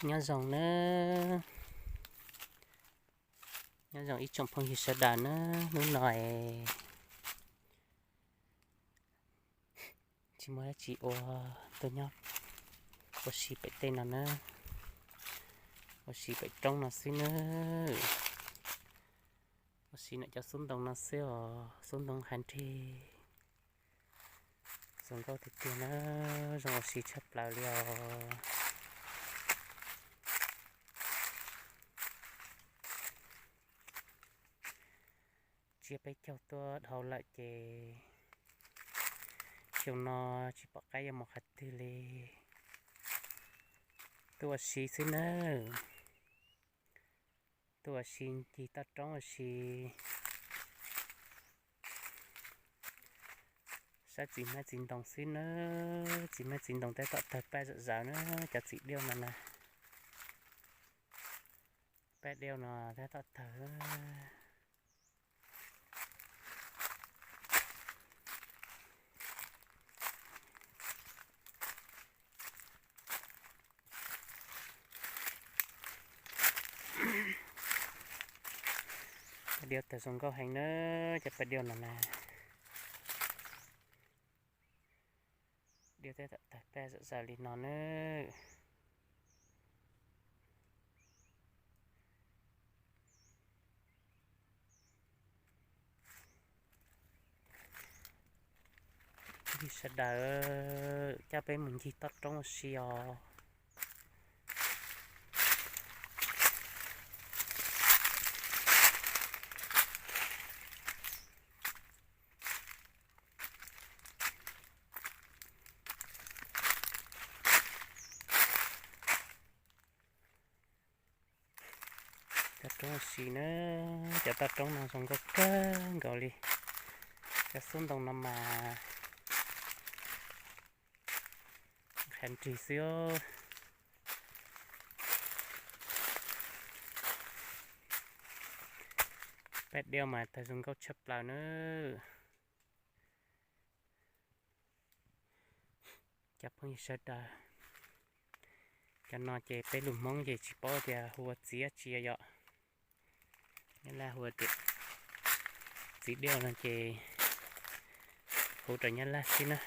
Nyob zoo nawb, nyob zoo ib tsoom phooj ywg sawv daws nawb. Hnub no tsis muaj dab tsi ua, tuaj nyob ua si pem tej no nawb, ua si pem roob no xwb nawb. Ua si ntawm cov xub ntoo no xwb os, xub ntoo hav nrig. Zoo nkauj tiag tiag na, zoo ua si tshaj plaws li os. Tsiab peb caug tuaj dhau lawm ces xyoo no tsis pom qab yuav mus qhov twg li. Tuaj ua si xwb nawb, tuaj ua si ncig toj roob ua si, saib txiv hmab txiv ntoo xwb nawb. Txiv hmab txiv ntoo tab tom tawg paj zom zaws na, cov txiv diav no na. Paj diav no tab tom tawg. Paj diav tawg zoo nkauj heev na, cov paj diav no na. Diav tab tom tawg paj zom zaws li no nawb. Phooj ywg sawv daws, coj peb mus ncig toj roob ua si os. Toj roob ua si na, cov toj roob no zoo nkauj kawg nkaus li. Cov xub ntoo no mas hav nrig xwb. Paj diav mas tawg zoo nkauj tshaj plaws nawb. Cov phooj ywg sawv daws, cov no ces peb lus Hmoob ces tsis paub tias hu ua txiv dab tsi yom. Nyab Laj hu tias txiv diav no ces hu rau Nyab Laj xwb na.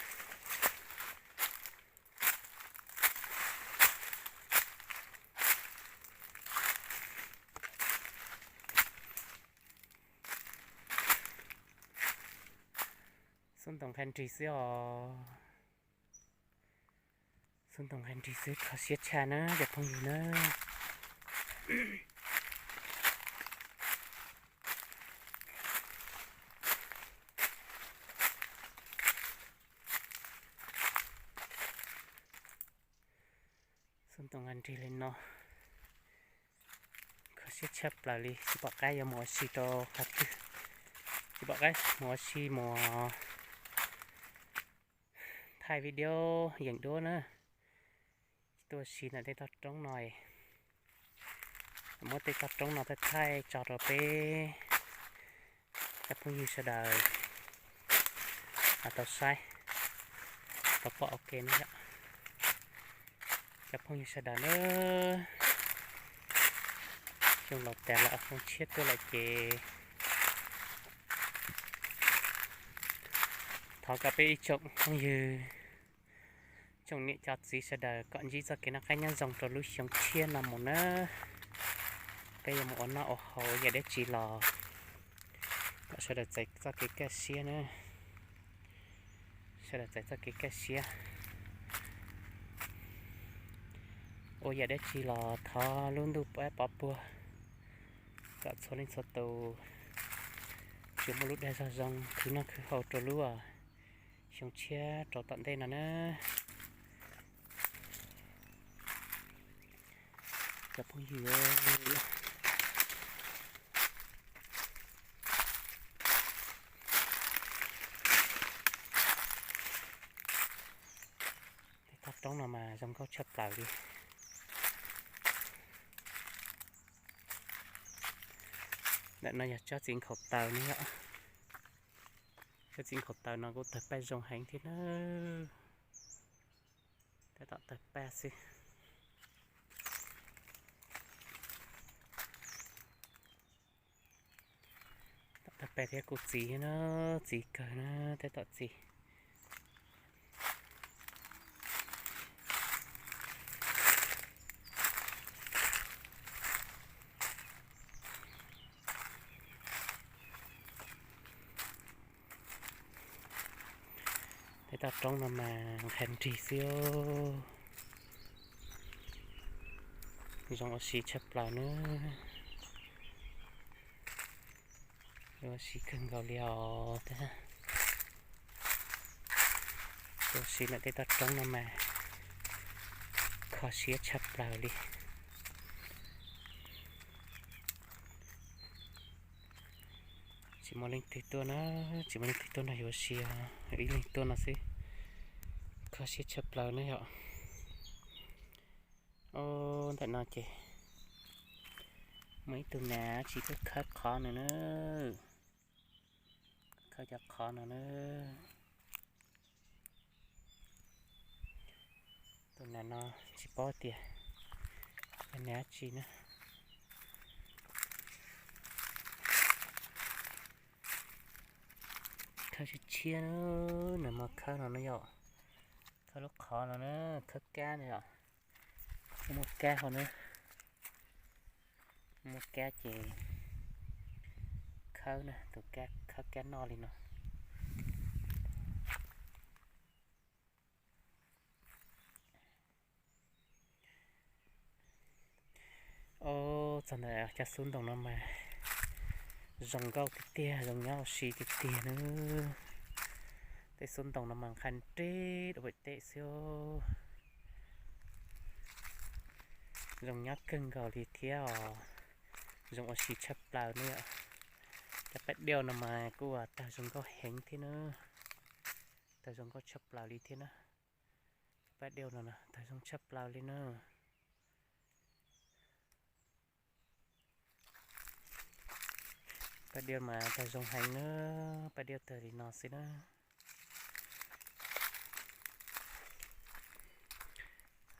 Xub ntoo hav nrig xwb os. Xub ntoo hav nrig xwb, kho siab tshaj na cov phooj ywg na. Xub ntoo hav nrig li no, kho siab tshaj plaws li, tsis pom qab yuav mus ua si rau qhov twg, tsis pom qab mus ua si mus thaij video yeem duab na. Tuaj ua si ntawm tej toj roob no, muab tej toj roob no thaij thaij tso rau peb cov phooj ywg sawv daws tau saib, tau pom ua ke na yom. Cov phooj ywg sawv daws na, xyoo laus tas lawm, xyoo tshiab tuaj lawm ces thov kom peb ib tsoom phooj ywg, tsoom niam cov txiv sawv daws kom ntsib txoj kev noj qab nyob zoo rau lub xyoo tshiab no mus na. Peb yuav mus ua noj ua haus ua yam dab tsi los kom sawv daws txais txoj kev kaj siab na. Sawv daws txais txoj kev kaj siab, ua yam dab tsi los thov lub ntuj pab pov puag kom txhua leej txhua tus tsuas muaj lub dag zog zoo khwv noj khwv haus rau lub xyoo tshiab rau tom ntej no na. Cov phooj ywg, tej toj roob no mas zoo nkauj tshaj plaws li. Ntawm no yog tsob txiv nkhaus taws ne yom. Tsob txiv nkhaus taws no kuj tawg paj zoo heev thiab na. Tab tom tawg paj xwb. Thiab kuj txiv na, txiv kawg na, tej tom txiv. Tej toj roob no mas nqhis nrig xwb. Zoo ua si tshaj plaws na. Ua si kawg nkaus li os. Ua si ntawm tej toj roob no mas kho siab tshaj plaws li. Tsis muaj leej twg tuaj na, tsis muaj leej twg tuaj nrog yus ua si, ib leeg tuaj no xwb. Kho siab tshaj plaws na yom. Ntawm no ces muaj ib tug nas tsis tuaj khawb qhov no na. Khawb cov qhov no na. Tus nas no tsis paub tias yog nas dab tsi na. Khawb tshiab tshiab na, nws mas khawb no na yom. Khawb lub qhov no na, khawb kab na yom. Muaj kab hauv na. Muaj kab ces khawb na, tus kab khawb kab noj li no. Os, txog ntawm cov xub ntoos no mas zoo nkauj tiag tiag, zoo nyob ua si tiag tiag na. Tej xub ntoos no mas nqhis nrig dua pem tej xwb. Zoo nyob kawg nkaus li thiab os. Zoo ua si tshaj plaws ne yom. Cov paj diaus no mas kuj tawg zoo nkauj heev thiab na. Tawg zoo nkauj tshaj plaws li thiab na. Cov paj diaus no tawg zoo tshaj plaws li na. Paj diaus mas tawg zoo heev na, paj diaus tawg li no xwb na.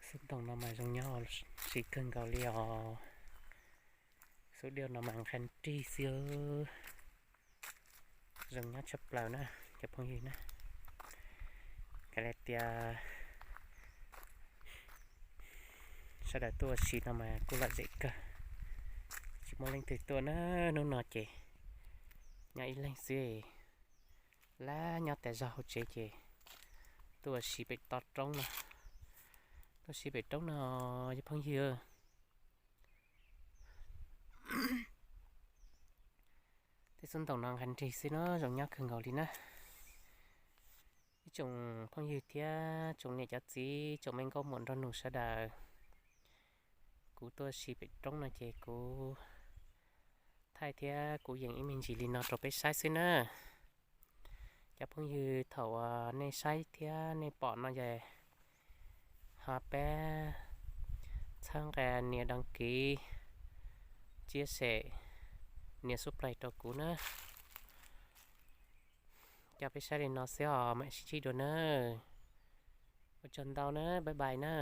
Xub ntoos no mas zoo nyob ua si kawg nkaus li os. Xub diaus no mas nqhis nrig xwb. Zoo nyob tshaj plaws na cov phooj ywg na. Kav liam tias sawv daws tuaj ua si no mas kuj lom zem kawg. Tsis muaj leej twg tuaj na, hnub no ces nyob ib leeg xwb. Lab nyob tas zog hauv tsev ces tuaj ua si pem toj roob no. Tuaj ua si pem roob no cov phooj ywg. Tej xub ntoos no nqhis nrig xwb no, zoo nyob kawg nkaus li na. Ib tsoom phooj ywg thiab tsoom niam cov txiv, tsoom me nkauj muam nraug nus sawv daws, kuv tuaj ua si pem roob no ces kuv thaij thiab kuv yees ib me ntsis li no rau peb saib xwb na. Cov phooj ywg, thaum uas nej saib thiab nej pom no ces ho pab txhawb nqa nias đăng ký, chia sẻ, nias subscribe rau kuv na. Coj peb saib li no xwb os, mam sib ntsib dua na. Ua tsaug ntau na, bye bye na.